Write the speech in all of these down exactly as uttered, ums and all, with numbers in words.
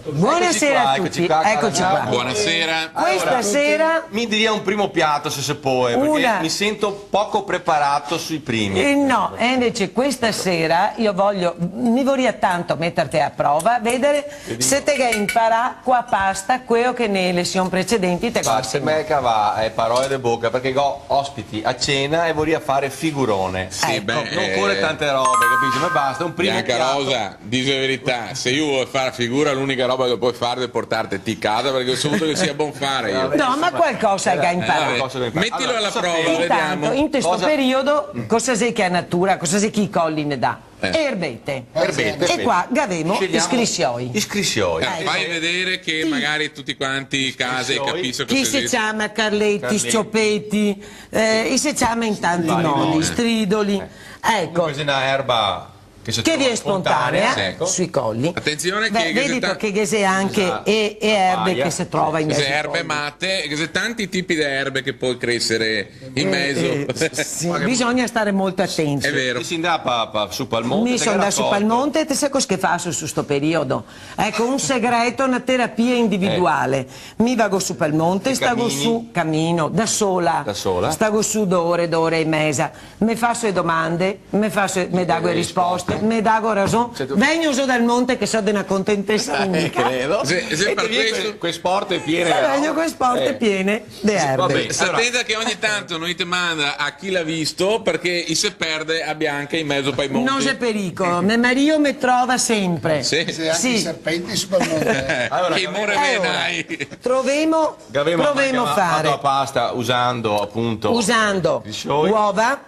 Buonasera a tutti, eccoci qua. Buonasera. Questa sera mi diria un primo piatto, se se pol, eh, perché mi sento poco preparato sui primi. Eh, no, e invece questa sera io voglio, mi vorria tanto meterte a prova, vedere se te ghe inparà co a pasta queo che ne lesion precedenti te go insegnà. Fateme cavar, eh, parole de boca, perché go ospiti a cena e vorria fare figurone. Sì, ecco. Beh, no ocor tante robe, capito? Me basta un primo piato. Bianca Rosa, dixe la verità, se lu vol far figura, l'unica roba che pol far xe portarte ti casa, parché so vuo che sia bon fare mi. No, ma qualcosa el ga inparà. Eh, vabbè. Metilo a la prova, vedemo. Intanto, in sto periodo, cosa xe che a natura, cosa xe che i coli ne dà? Eh. Erbete. Erbete. E qua gavemo i scrisioi. I scrisioi. Eh, fai vedere che magari tuti quanti a casa capiso cosa xe. Chi se ciama carleti, s-ciopeti, eh, i se ciama in tanti modi, stridoli. Ecco. Comunque xe na erba che vien spontanea, sui coli. Atension che ghe xe anche e, e erbe che se trova in mezo ai coli. Ghe xe erbe mate, ghe xe tanti tipi de erbe che pol cresere in mezo. Eh, eh, sì, bisogna stare molto atenti. Xe vero. Ti si ndà pa, pa, su pal monte, mi so ndà su pal monte, te sa cosa che faso su sto periodo? Ecco, un segreto, na terapia individuale. Mi vago su pal monte, stago su, camino, da sola. Da sola? Stago su do ore, do ore e meza. Me faso e domande, me faso, me dago e risposte, me dago rason. Vegno zo dal monte che so de na contentesa unica. Eh, credo. Xe, xe par questo. E te vien co, co e sporte piene, no? Vegno co e sporte piene de erbe. Va ben, alora. Atenta che ogni tanto no i te manda a Chi l'ha visto, parché i se perde a Bianca in mezo pai monti. No xe pericolo, me marìo me trova sempre. Sì. Ghe xe anche i serpenti su pal monte, eh. Alora, che more venai. Trovemo, provemo a fare. Gavemo fato a pasta usando, apunto, i scrisioi. Usando uova,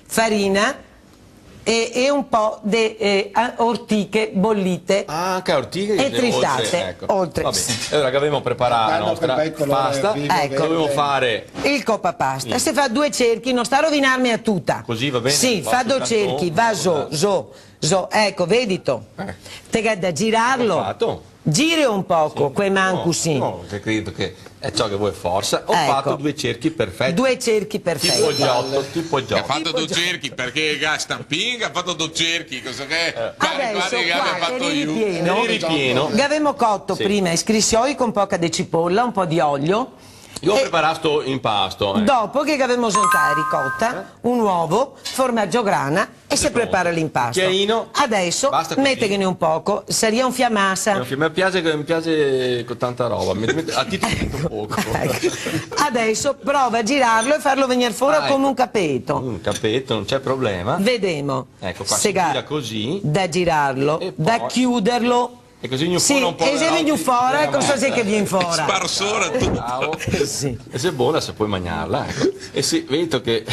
farina e, e un po' de, eh, a-, ortiche bolite. Ah, anca ortiche e tristate, oltre, eco. Va ben. Alora che gavemo preparà la nostra pasta, dovemo fare el copapasta. Se fa due cerchi, no sta rovinarmela tuta. Cusì va ben? Sì, fa do cerchi, va zo, zo, zo. Eco, vedito? Eh. Te ga da girarlo. Go fato. Gire un poco, sì, co e man cusì. No, no, che credo che xe ciò che vol forsa. Eco. Go fato due cerchi perfeti. Due cerchi perfeti. Tipo Giotto, tipo Giotto. Ga fato do cerchi parché ga stampin, ga fato do cerchi, cosa che... Eh. Adeso qua, qua che gavemo fato ripieno, che gavemo coto prima i scrisioi con poca de cipolla, un po' de olio. Go preparà sto impasto, eh. Dopo che gavemo zontà a ricota, un uovo, formagio grana, e se prepara l'inpasto. Chiarino. Adeso, basta cusì. Meteghene un poco, saria un fià masa. Xe un fià, me piaxe, me piaxe co tanta roba, me, me, a ti te meto poco. Eco. Adeso prova a girarlo e farlo vegner fora come un capeto. Eco. Un capeto, no xe problema. Vedemo. Eco qua, se gira cusì. Da girarlo, da chiuderlo. E cusì vien fora un po'. Sì, e se vien fora, cosa xe che vien fora? Sparsora tuto. Bravo. Sì. E xe bona, se pol magnarla, eco. E sì, vedo che...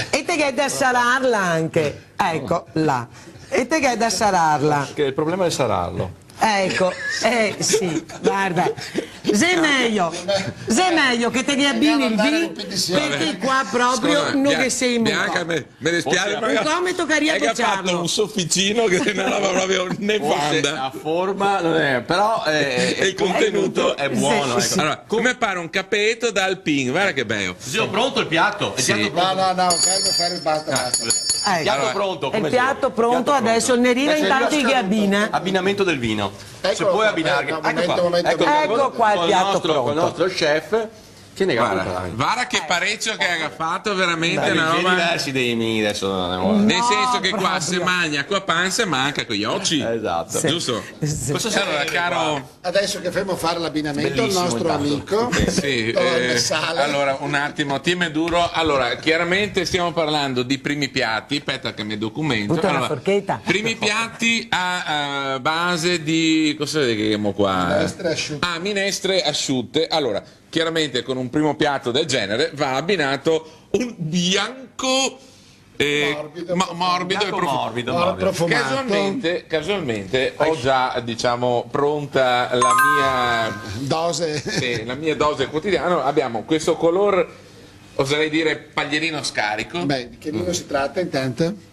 E te ghe da sararla anche. Eco, là. E te ghe da sararla. Che xe el problema de sararlo. Eco, eh, sì, varda. Xe mejo, xe mejo che te ghe abini el vin, parché qua proprio no ghe semo. Scusa, Bia-, Bianca, me, me dispiaxe, ma... Qua me tocaria bociarlo. Xe che ga fato un sofficino che xe na roba proprio nefanda. Forse la forma no xe, però, eh, el contenuto xe bon, eco. Sì. Alora, come pare un capeto da alpin, varda che beo. Zio, pronto el piato? El piato pronto? No, no, no, fermo, fermo, basta, basta. Eco. Piato pronto, come se ciama? El piato pronto, adeso ne riva, intanto i gabina. Abbinamento del vino. Se pol abinare, eco qua, momento, momento. Eco qua el piato pronto. Col nostro, col nostro chef. Che ne ga preparà? Varda che parecio che ga fato, veramente na roba. Diversi dei miei, adeso no. Nel senso che qua se magna co la pansa, ma anca coi oci. Esato. Giusto? Sì. Cosa se... Alora, caro... Adeso che femo fare l'abinamento al nostro amico, sì, eh, alora, un atimo, tienme duro. Alora, chiaramente stiamo parlando di primi piatti, speta che me documento. Buta na forcheta. Alora, primi piatti a, a base di, cosa xe che gavemo qua? Minestre asciute. Ah, minestre asciute. Alora, chiaramente con un primo piatto del genere va abbinato un bianco Eh, morbido, ma-, morbido e profu-, morbido, morbido. Profumato. Casualmente, casualmente ho già, diciamo, pronta la mia dose. Sì, la mia dose quotidiana. Abbiamo questo color, oserei dire, paglierino scarico. Beh, di che vino si tratta intanto?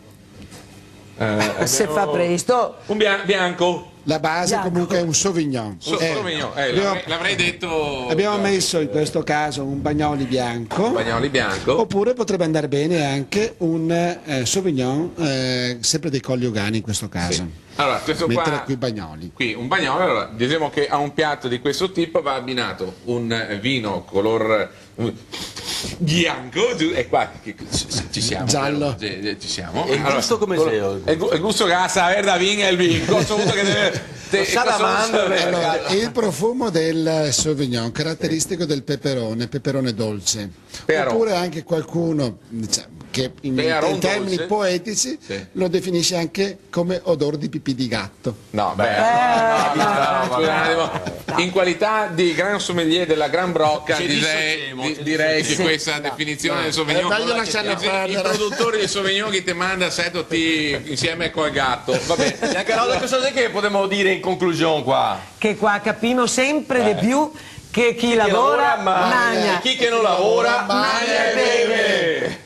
Eh, se fa presto. Un bia-, bianco. La base comunque è un Sauvignon. So-, eh, Sauvignon, eh, abbiamo, l'avrei, l'avrei detto. Abbiamo messo in questo caso un Bagnoli bianco. Un Bagnoli bianco. Oppure potrebbe andare bene anche un, eh, Sauvignon, eh, sempre dei Colli Euganei in questo caso. Sì. Allora, questo qua, mettere qui Bagnoli. Qui un Bagnoli, allora, diciamo che a un piatto di questo tipo va abbinato un, eh, vino color Bianco, giu-, e qua ci, ci, ci siamo. Giallo. Però, ci, ci siamo. E el gusto come xe? El gu-, el gusto che ga saver da vin el vin. Cosa vuto che te, te, cosa vuto? Allora, il profumo del Sauvignon, caratteristico del peperone, peperone dolce. Pearon. Oppure anche qualcuno, diciamo, che in, in termini poetici lo definisce anche come odor di pipì di gatto. No, beh, no, no, no, no, no, no. Scusa un attimo. In qualità di gran sommelier della Gran Brocca, direi, di-, direi che questa definizione del Sauvignon, i produttori del Sauvignon che te manda, seto ti insieme col gatto. Va bene. Giancarlo, cosa xe che podemo dire in conclusion qua? Che qua capimo sempre de più che chi lavora magna. E chi che no lavora magna e beve.